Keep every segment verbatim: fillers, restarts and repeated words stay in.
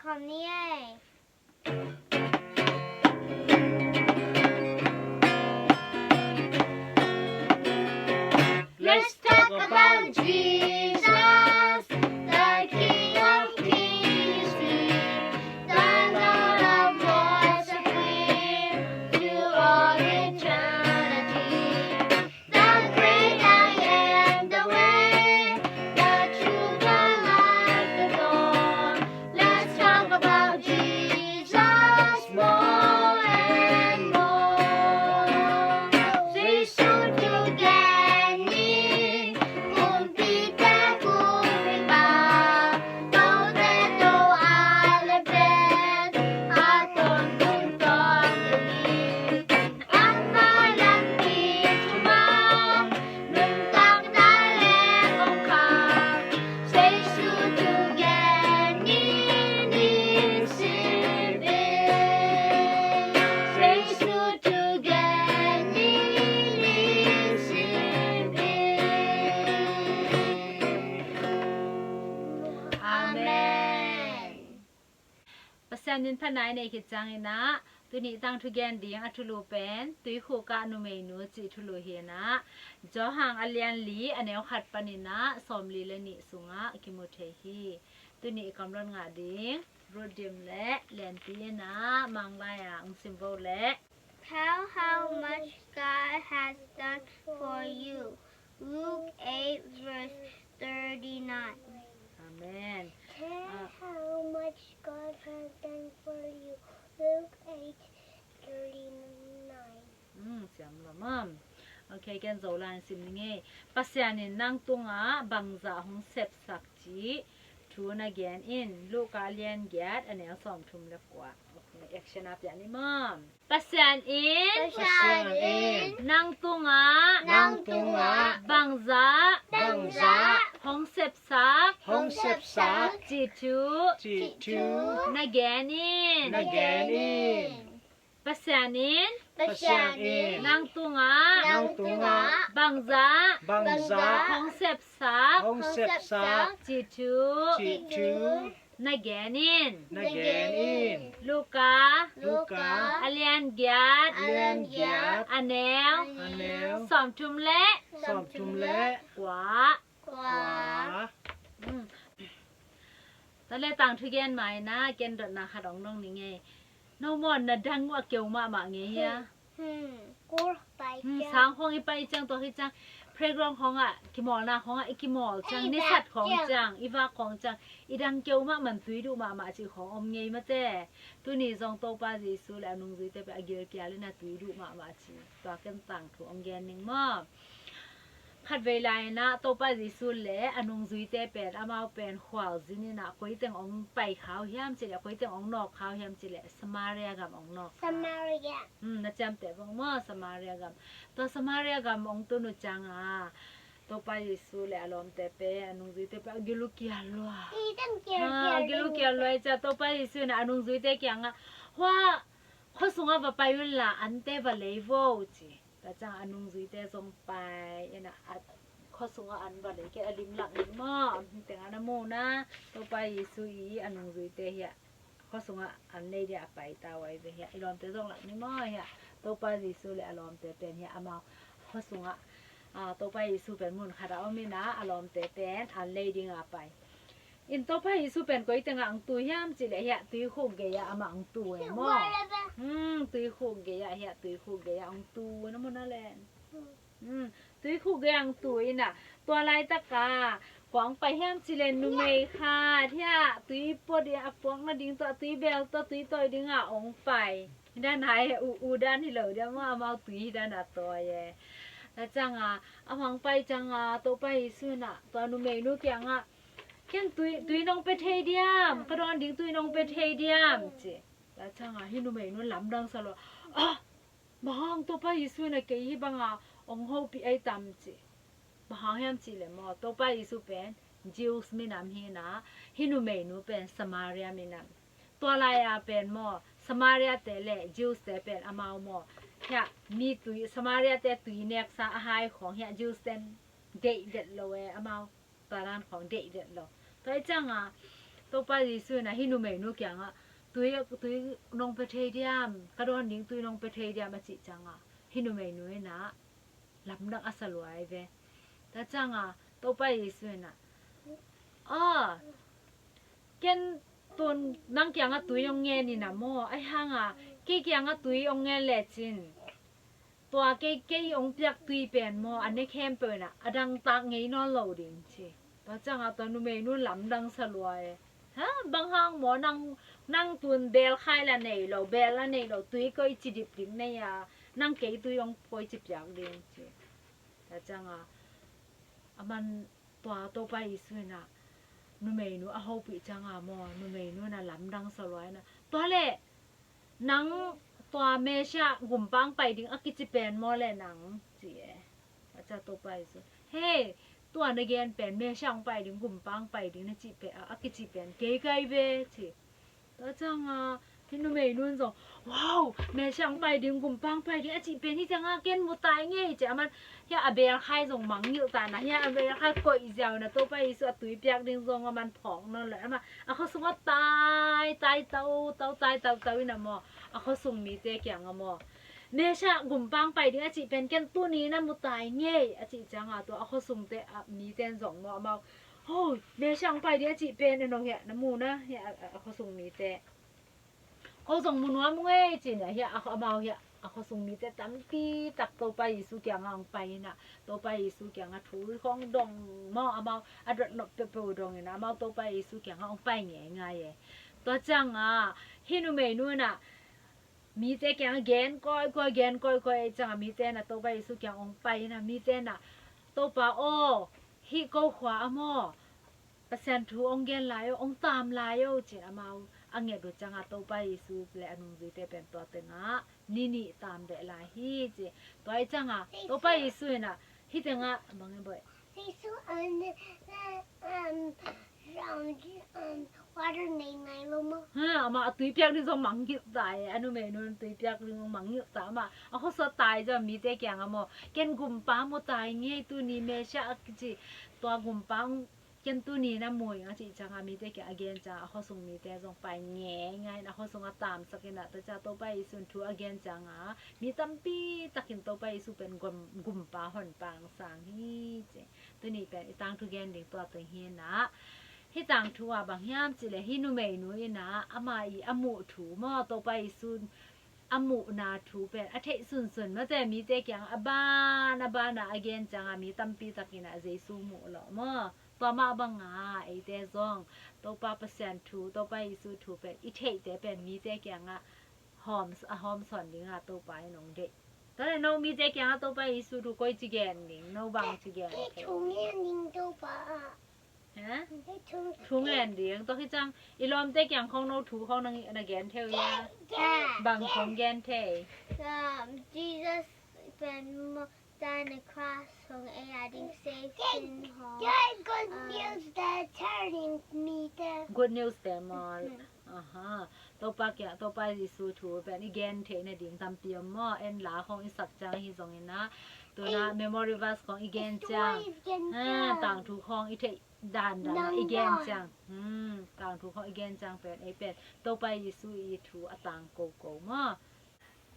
Kawm ni ei. Let's talk about Jesus, the King of Kings, the Lord of Lords, supreme to all eternity. The great I am, the way, the truth, the life, the door. Let's talk about Jesus more and more. Jesu tu gen ni, kumpi te kumpi ba, to te to a le pen, a ton kun ton te ni. Amen. Pasian min phatna i neih khit ciangin ah, tuni tangthu gen ding a thulu pen, Tuikhuk ah Numeinu cih thulu hi in ah, Johan a lian li a neu khat panin ah sawmli le nih sungah kimu thei hi. Tuni i kamlot ngah ding Ruth Dim le Lenpi in ah Manglai ah hong sim vo leh. Tell how much God has done for you. Luke eight verse thirty-nine. Amen. Tell how much God has done for you. Luke eight thirty-nine. Hmm, siam lo maw. Ok, ken Zo lai in sim ni ngei. Pasian in nang tungah bangzah hong sepsak cih thu na gen in. Luka lian giat a neu sawmthum le kua. Ok, action a piak ni maw. Pasian in, Pasian in, nang tungah, nang tungah, bangzah, bangzah, hong sepsak, hong sepsak, cih thu, cih thu, na gen in, na gen in. Pasian in, Pasian in, nang tungah, nang tungah, bangzah, bangzah, hong sepsak, hong sepsak, cih thu, cih thu, na gen in. Na gen in. Luka. Luka. A lian giat. A lian giat. A neu. A neu. Sawmthum le. Sawmthum le. Kua. Kua. Hmm. Tua le tangthu gen mai na, ken dotna khat hong dong ni ngei. No maw, na dang uh a keu mahmah ngei hia. Hmm, sang khawng i pai ciang, tua khit ciang playground khawngah, kimawlna khawngah i kimawl ciang, nisat khawng ciang, i vak khawng ciang, i dang keu mahmah, tui duh mahmah cih khawng om ngei mate. Tuni zong Topa Jesu le a nungzuite pen a gilkial in a tui duh mahmah cih, tua ken tangthu hong gen ning maw. Khatvei lai-in ah Topa Jesu le a nungzuite pen, amau pen khualzin in ah koi teng hong pai kha uh hiam cih leh, koi teng hong nawk kha uh hiam cih leh, Samaria gam hong nawk kha. Samaria. Hmm, na ciamteh bang maw, Samaria gam. Tua Samaria gam hong tun uh ciangin ah Topa Jesu le a lawmte pen, a nungzuite pen a gil uh kial lua. I teng kial, ah, kial, a gil uh kial lua. I ciang Topa Jesu in ah a nungzuite kiangah, hua khua sungah va pai un la, ante va lei vo, ci. Tua ciang a nungzuite zong pai in ah, a khua sungah an va lei kei a, lim lak ni maw. Hih tengah na mu na, Topa Jesu i a nungzuite hiah khua sungah an lei dingah a pai ta uh ahi ve hiah. I lawmte zong lak ni maw hiah. Topa Jesu le a lawmte pen hiah amau khua sungah, ah, Topa Jesu pen mun khatah om in ah, a lawmte pen an lei dingah a pai. In Topa Jesu pen koi tengah hong tu hiam cih leh hiah tuikhuk gei-ah amah hong tu e maw. Hmm, tuikhuk gei-ah, hiah tuikhuk gei-ah hong tu na maw na len. Hmm, tuikhuk gei-ah hong tu in ah, tua laitakah kua hong pai hiam cih leh numei khat hiah tui pua ding, a puak nading tawh, tui bel tawh, tui tawi dingah hong pai. Hih dan hai u, u dan hi lo diam maw, amau tui hih dan a tawi e. Tua ciangah amah hong pai ciangah Topa Jesu in ah tua numeinu kiangah, ken tui, tui nong pia thei diam? Ka dawn ding tui nong pia thei diam? Ci. Tua ciangah hih numeinu lamdang sa lo. Ah, bang hang Topa Jesu in ah kei hih banga hong hopih ahi tam ci. Bang hang hiam cih leh maw, Topa Jesu pen Jews minam hi in ah, hih numeinu pen Samaria minam. Tua lai-a pen maw, Samaria-te le Jews-te pen amau maw, hiah mi tui, Samaria-te tui neksa a hai khawng hiah Jews-ten deih det lo e, amau tua dan khawng deih det lo. Tua hi ciangah Topa Jesu in ah hih numeinu kiangah, tui, tui nong pia thei diam, ka dawn ding tui nong pia thei diam a cih ciangah, hih numeinu in ah lamdang a sa lua hi ve. Tua ciangah Topa Jesu in ah, a, ken tun nang kiangah tui hong ngen in ah maw, ahi hangah kei kiangah tui hong ngen lecin, tua kei, kei hong piak tui pen maw, a ne khempeuh in ah a dangtak ngei nawn lo ding ci. Tua ciangah tua numeinu lamdang sa lua e. Ha, bang hang maw, nang, nang tun bel khai la nei lo, bel la nei lo, tui koici dip ding nei a, nang kei tui hong koici piak ding ci. Tua ciangah aman tua Topa Jesu in ah numeinu a hopih ciangah maw, numeinu in ah lamdang sa lua in ah, tua leh nang tua Messiah gumpa hong pai ding a kici pen maw leh nang ci e. Tua ciang Topa Jesu, hei, tua na gen pen Messiah hong pai ding, gumpa hong pai ding na cih pen, a, a kici pen kei ka hi ve ci. Tua ciangah hih numeinu in zong, wow, Messiah hong pai ding, gumpa hong pai ding a cih pen hih ciangah ken mu tai ngei ci. Aman hiah a bel khai zong mangngilh ta in ah, hiah a bel khai koih ziau in ah, Topa Jesu a tui piak ding zong aman phawk nawn lo. Aman a khua sungah tai, tai tau, tau, tai tau, tau in ah maw, a khua sung mite kiangah maw, Messiah gumpa hong pai ding a cih pen ken tuni na mu tai ngei a cih ciangah, tua a khua sungte, a, mite in zong maw, amau, ho, Messiah hong pai ding a cih pen en o hiah na mu na, hiah a, a, a khua sung mite. Ko zong mu nuam ung ei ci in ah, hiah a, amau hiah a khua sung mite tampi tak Topa Jesu kiangah hong pai in ah, Topa Jesu kiangah thu khawng dong maw, amau a dot nop peuhpeuh dong in ah, amau Topa Jesu kiangah hong pai ngeingai e. Tua ciangah hih numeinu in ah mite kiangah gen kawikawi, gen kawikawi, ahi ciangah mite in ah Topa Jesu kiangah hong pai in ah, mite in ah, Topa aw, hih ko khua ah maw, Pasian thu hong gen lai o, hong taam lai o ci in amau a nget uh ciangah Topa Jesu le a nungzuite pen tua tengah ni nih taam beh lai hi ci. Tua ahi ciangah Topa Jesu in ah hih tengah bang e boih, Jesu, um, um, um, water nei ngai lo maw? Ha, amah a tui piak ding zong mangngilh ta e, a numeinu in tui piak ding zong mangngilh ta, amah a khuasa tai zong mite kiangah maw, ken gumpa mu tai ngei, tuni Messiah a kici tua gumpa ken tuni na mu ing a cih ciangah mite kiangah a gen ciangah a khuasung mite zong pai ngeingai in a khuasung a taamsak in ah, tua ciang Topa Jesu in thu a gen ciangah mi tampi takin Topa Jesu pen gum, gumpa honpa hong sang hi ci. Tuni pen i tangthu gen ding tua teng hi in ah, hih tangthu ah bang hiam cih leh hih numeinu in ah ama i a muh thu maw, Topa Jesu a muhna thu pen a theih sunsun mate, mite kiangah a ban a ban a a gen ciangah mi tampi takin ah Jesu muh lawh maw. Tua mah bangah eite zong Topa Pasian thu, Topa Jesu thu pen i theihte pen mite kiangah hawm, a hawmsawn dingah Topa in hong deih. Tua leh no mite kiangah Topa Jesu thu koici gen ding, no bangci gen thei? Thu ngen ding Topa ah. Ha? Thu ngen ding. Tua hi ciang i lawmte kiang khong no thu khong na, na gen thei uh hia? Bang khong gen thei? Um, Jesus pen mo, died on the cross hong ei a ding save sin hong. Good news, the turning me there. Good news te maw. Aha. Topa kiang, Topa Jesu thu pen i gen theih nading tampi om maw. En la khong i sak ciang hi zongin ah, tuna memory verse khong i gen ciang, tangthu khong i theih dandan i gen ciang, tangthu khong i gen ciang pen ei pen Topa Jesu i thu a tang koko maw.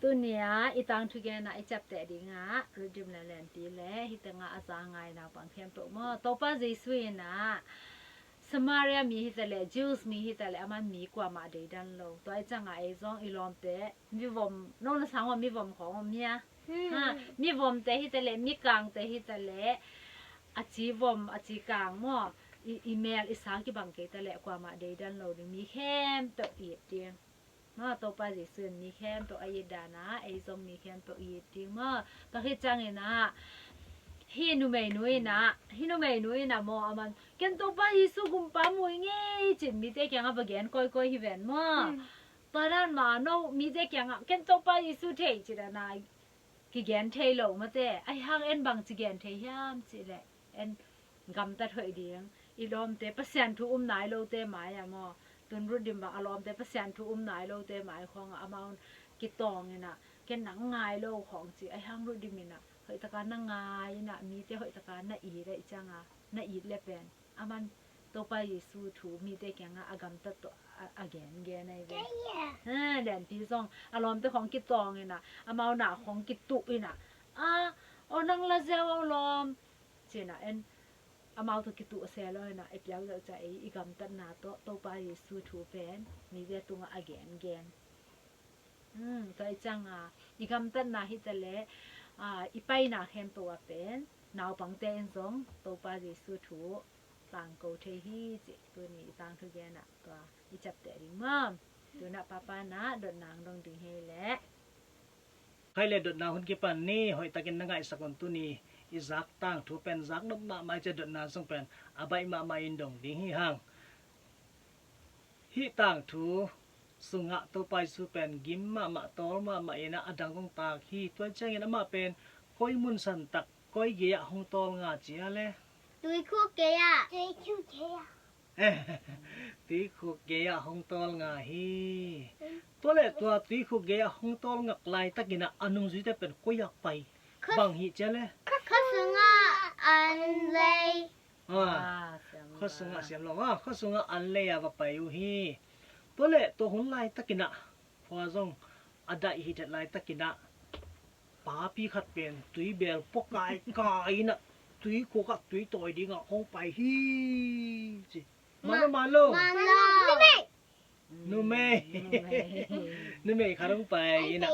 Tuni a i tangthu gen ah i ciapteh dingah Redeem le Lenpi le hih tengah a za ngai naupang khempeuh maw, Topa Jesu in ah Samaria mi hi ta leh, Jews mi hi ta leh, aman mi kuamah deidan lo. Tua i ciangah ei zong i lawmte, mivom, no na sang om mivom khong om hia? Ha, mivomte hi ta leh, mikangte hi ta leh, a ci vom, a ci kang maw, i, i mel i sang kibang kei ta leh kuamah deidan lo ding, mi khempeuh it ding. Maw, Topa Jesu in mi khempeuh a it dan ah ei zong mi khempeuh it ding maw. Tua hi ciangin ah hih numeinu in ah, hih numeinu in ah maw, aman ken Topa Jesu gumpa mu ing ei ci-in mite kiangah va gen kawikawi hi ven maw. Tua dan mah no mite kiangah ken Topa Jesu thei ci dan ah kigen thei lo mate. Ahi hang en bangci gen thei hiam cih leh en gamtat hoih ding. I lawmte Pasian thu um nai lote mai ah maw, tun Redeem bang a lawmte Pasian thu um nai lote mai khong ah amau kitawng in ah ken nang ngai lo khong ci. Ahi hang Redeem in ah hoih taka na ngai in ah mite hoih taka na it ahih ciangah, na it le pen aman Topa Jesu thu mite kiangah a gamtat tawh a, a gengen ahi ve. Ha, Lianpi zong a lawmte khawng kitawng inah, amau na khawng kituh inah, a, aw nang la ziau aw lawm, cinah en, amau tawh kituh a sel aw inah, i piak deuh ciah ei i gamtatna tawh Topa Jesu thu pen mite tungah a gengen. Tua i cianga i gamtatna hi ta leh, i paina khempeuh ah pen naupangte in zong Topa Jesu thu tangko thei hi cih tuni i tangthu genah tua i ciapteh ding maw. Tunah papa na dotna ang dong ding hi leh. Khai le dotna hun kipan ni, hoihtakin na ngaihsak un. Tuni i zak tangthu pen zak nop mahmah i ciah dotna zong pen a baih mahmah in dong ding hi hang. Hih tangthu sungah Topa Jesu pen gim mahmah, tawl mahmah inah a dang hong tak hi. Tua ciangin amah pen koi mun santak, koi gei-ah hong tawlnga cia le? Tuikhuk gei-ah. Tuikhuk gei-ah. Tuikhuk gei-ah hong tawlnga hi. Tua le tua tuikhuk gei-ah hong tawlngak laitakinah a nungzuite pen koi-ah pai? Bang hi cia le? Khuasungah an lei. Khuasungah siam lo, khuasungah an lei-ah va pai uh hi. Tua le tua hun laitakinah khua zong a daih hithet laitakinah papi khat pen tuibel pua kaikai inah tuikhukah tui tawi dingah hong pai hi ci. Mano, mano. Numei. Numei khat hong pai inah,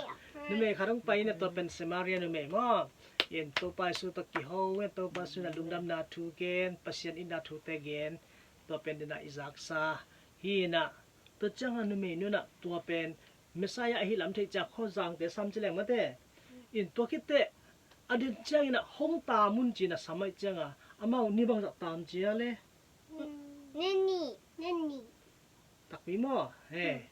numei khat hong pai inah tua pen Samaria numei maw. In Topa Jesu tawh kiho in Topa Jesu inah lungdamna thu gen, Pasian itna thute gen. Tua pen dinah i zaksa hi inah, tua ciangah numei nunah tua pen Messiah ahi lam theih ciang khuazangte sam ci leng mate. In tua khitteh a den cianginah hong tam un cinah sam aih cianga amau ni bangzah tam cia le? Ni nih. Ni nih. Takpi maw? He.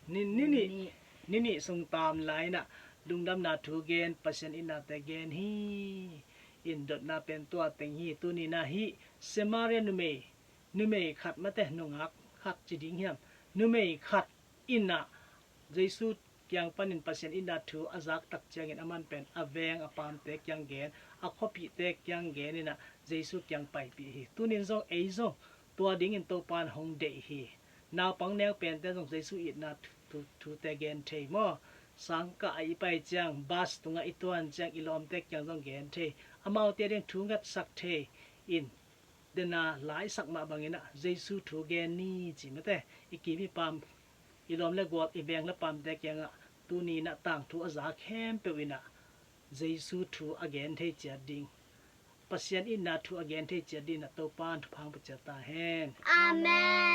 Ni, ni nih. Ni nih sung tam lai inah lungdamna thu gen, Pasian itnate gen hi. In dotna pen tua teng hi. Tuninah hih Samaria numei, numei khat mate, nungak khat ci ding hiam, numei khat inah Jesu kiang panin Pasian itna thu a zaktak ciangin aman pen a veng a paamte kiang gen, a khuapihte kiang gen inah Jesu kiang paipih hi. Tunin zong ei zong tua dingin Topa in hong deih hi. Naupang neu pente zong Jesu itna thu, thu, thute gen thei maw. Sangkah ah i pai ciang, bus tungah i tuan ciang i lawmte kiang zong gen thei. Amaute ding thu ngetsak thei in, dena laisak mah banginah Jesu thu gen ni ci mate. I kim i paam, i lawm le gual, i veng le paamte kiangah tuninah tangthu a za khempeuh inah Jesu thu a gen thei ciat ding, Pasian itna thu a gen thei ciat dingin ah Topa in thupha hong pia ciat ta hen. Amen.